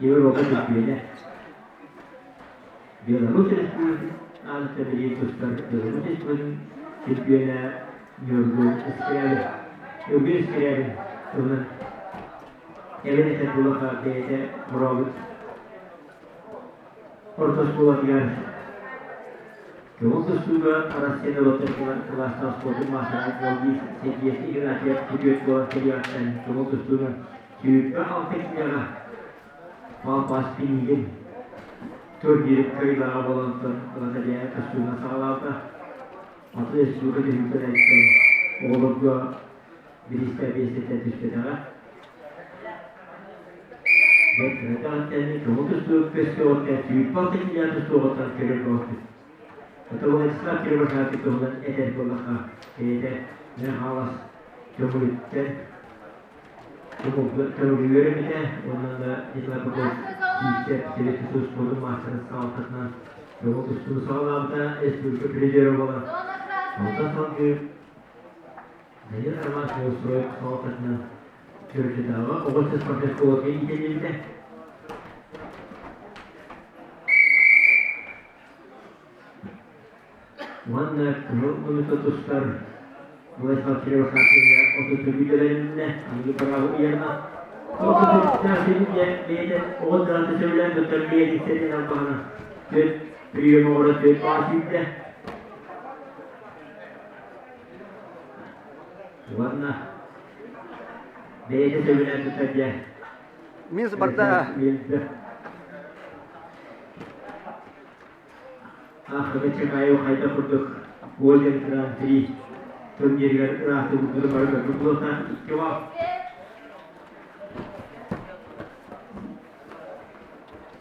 Европа чөмпүйүөнэ. Беларусь Республикатын аатыттан билигин тустар Беларусь Республикатын чемпиона Ньургун Скрябин. Ньургун Скрябин туһунан эбэн этэр буоллахха бэйэтэ хорообут орто оскуолатыгар көҥүл тустууга Россия норуоттарын кылаастаах спордун маастара Владимир Сергеев Игнатьев күтүөт буолан кэлиэҕиттэн көҥүл тустууга 26 киилэҕэ Палпаас Пинигин турнирын кыайыылааҕа буолан ылата диэн тустуунан саҕалаабыта. Атын республика түһүлгэтин эриттэн оҕолорго бириистэ биэстэтэ түспэтэҕэ. Бэрт кыратаҕыттан көҥүл тустуу көстүөҕүттэн сүүрбэ киилэ тустуоҕуттан көрөр буолбут. Ото Владислав Кривошапин туһунан этэр буоллахха, бэйэтэ Мэҥэ Хаҥалас көҥүлүттэн Көҥүлүгэр эбитэ уонна да Николай Попов Киевскэй Советский Союз спордун маастарын салалтатынан көҥүл тустууну саҕалаабыта, республика призера буолан. Онтон салгыы Данил Романович Неустроев салалтатынан Чурапчытааҕы оҕо спортивнай школатыгар иитиллибитэ. Уонна кыһыл муннукка тустар Владислав Кривошапкиҥҥа 33 төлөнүннэ, аныгы бырааба ыйарынан. Отут сиргэ бэйэтэ оҕо даҕаны сөбүлээн туттар бэйэтиттэн албаһына түөрт прием оҕоро түөрт баҕа сүүрдэ. Уонна бэйэтэ сөбүлээн туттар дьэ. Мин барда. Аахтыга Чекаев хайдах курдук Golden Гран-при турнирыгар ыраахтыбыттары бары көрбүт буолуохтаах икки балл.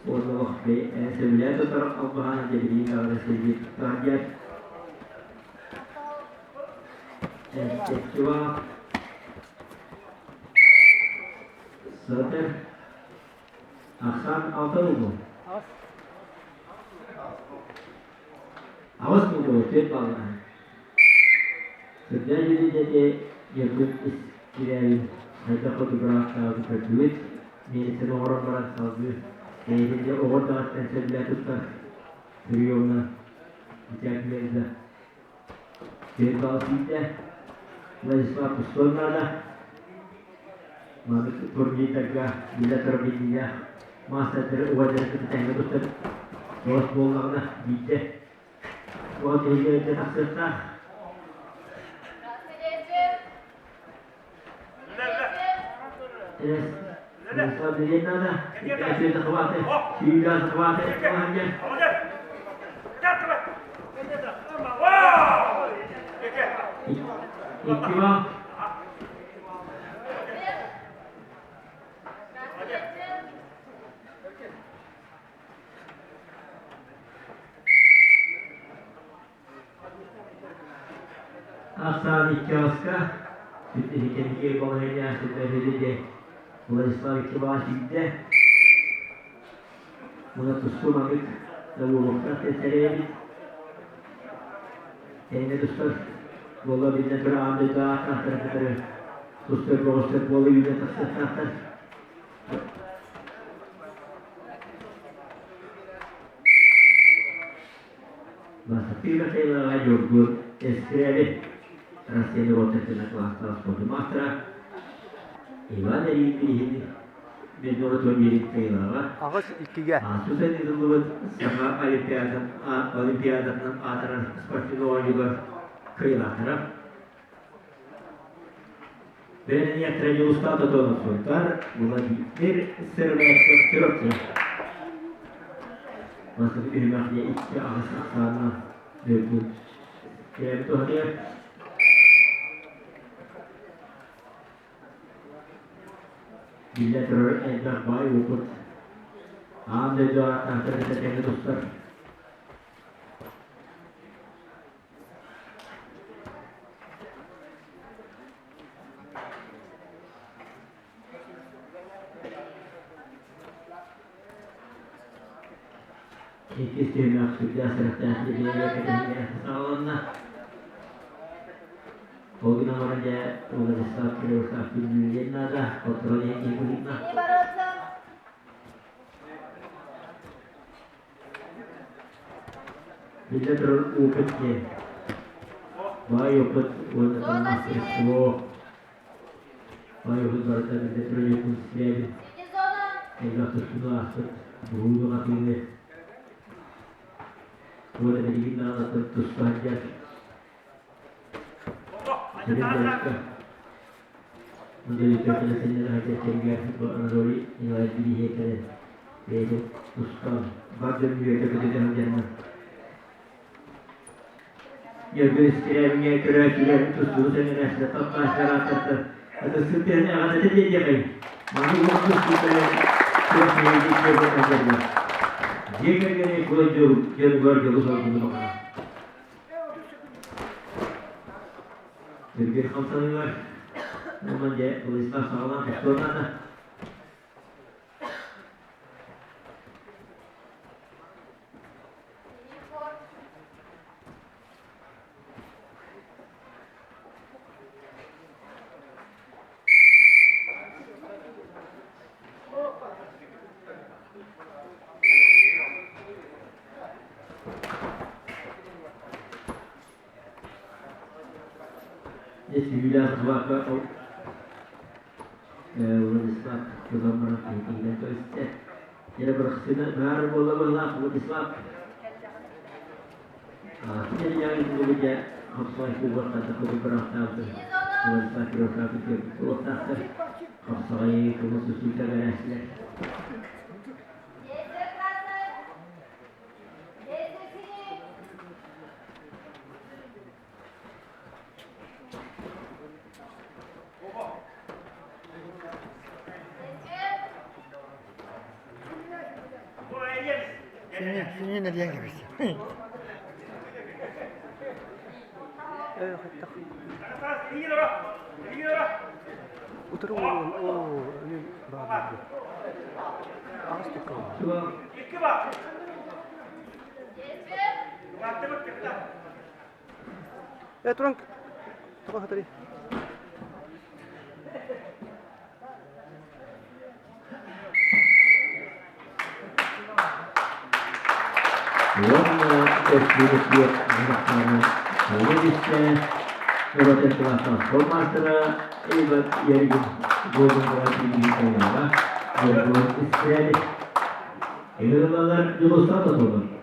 Уонна сөбүлээн тутар албаһаан дьэбилиин даҕаны сирбит туттар Фестивал Сатыр Ахсаан алтан угул. Аҕыс муҥутуур түөрт баллаах. Сырдаа дьүрүлдэтэ Ньургун ис кирээбин хайдах хоту бырааттаабытын көрдүбүт. Миэнэттэн оҥорон баран салгыы бэйэтин дьэ оҕо эрдэҕиттэн сөбүлээн туттар приемна Витя Түөрт балл сиитэ. Владислав Пустон наада. Маннык турнирдарга биллэ турар биллиилээх маастардары угадары кытта тэҥҥэ туттар тоҕус буоллаҕына биирдэ ол түһүлгэ тахсыахтаах. Владислав билиэн наада. Икки захваты, сүүрэ захваты Икки балл. Ахсаан икки аска кэнники балаһыанньа сүтэрилигэ Владислав Иккибаҕа сүүрдэ. Уонна тустуу маннык да буолуохтаах диэн сэрэйэбит. Тэҥҥэ тустар буола биллэн турар аан дойду ааттаахтары кытары тустар бөҕөстөр буола үүнэн тахсыахтаахтар. Бастакы Михайловаҕа Дьургун Эскрябин Россия норуоттарын кылаастаах спордун маастара Иван Ильин билиһин Меднова турнирын кыайыылааҕа Аҕыс иккигэ. Ааспыт ыытыллыбыт Саха Олимпиадатынан аатырар спортивнай оонньуулар кыайыылаахтара. Бэлэмниэхтэрэ Дьулустаан Тотоновтар Владимир Сырбаевтар Чурапчы. Бастакы түһүмэх дьэ икки аҕыс ахсаанна дойду кэлэн туһатыгар биллэ турар элбэх баай уопут аан дойду ааттаахтар кытта тэҥҥэ тустар. Иккис түһүмэх сүрдээх сэрэхтээх либиэйэ кэтэһиилээх саҕаланна. Ол гынан баран дьэ Владислав Кирилловтаах күннүүрүн наада, хотторон иһин киһи быһыытынан. Биллэн турар, опыт диэн. Баай опыт уонна Зона мастерство. Баай опыт барыта биллэн турар Якут Скрябин. Синий зона. Элбэх тустууну ааспыт буһууну хатыыны уонна билигин даҕаны туста сылдьар сүрүн дьарыкка Анатолий Николаевич бирииһэ кэлэн бэйэтин тустан бар дьон үөрдэ көтүтэ сылдьарынан Ньургун Скрябиҥҥэ көрөөччүлэр тустууну сэҥээрээччилэр таптааччылар ааттартар ытыспыт түһэн эҕэрдэтэ диэдиэхэй маны уон тустууктары туох миэйдик дьиэ Дьиэ кэргэни кула дьонугар дьолу соргуну баҕара. Түргэн хамсаныылар уонна дьэ Владислав саҕалаан тустуохтаата. Синий корт. Дьэ сүүрүүлээх сыбаакка Владислав Кузомаров киһитигинэн көрүстэ. Дьэ бырахсыына баар буола быһылаах Владислав. Дьэ хапсаҕай кубугар кубук бырахтаабытын Владислав Кириллович туруохтаахтар. Хапсаҕай кымыс тустуута бэрээсилэр. Действие красный. Действие синий. Действие. Синий, синий диэн кэбис. Э, хаттах. Утары уол, оо, баар Аҕыс тукка. Действие. Э, туран, туга хатари. Уонна өстүбүт аймахтарына Олегище Норуотун кылаастаах спорт маастара Иван Ярыгин Голдунгова Кириллович Ньургун Искрябин. Ылалар Дьулустан Тотонов.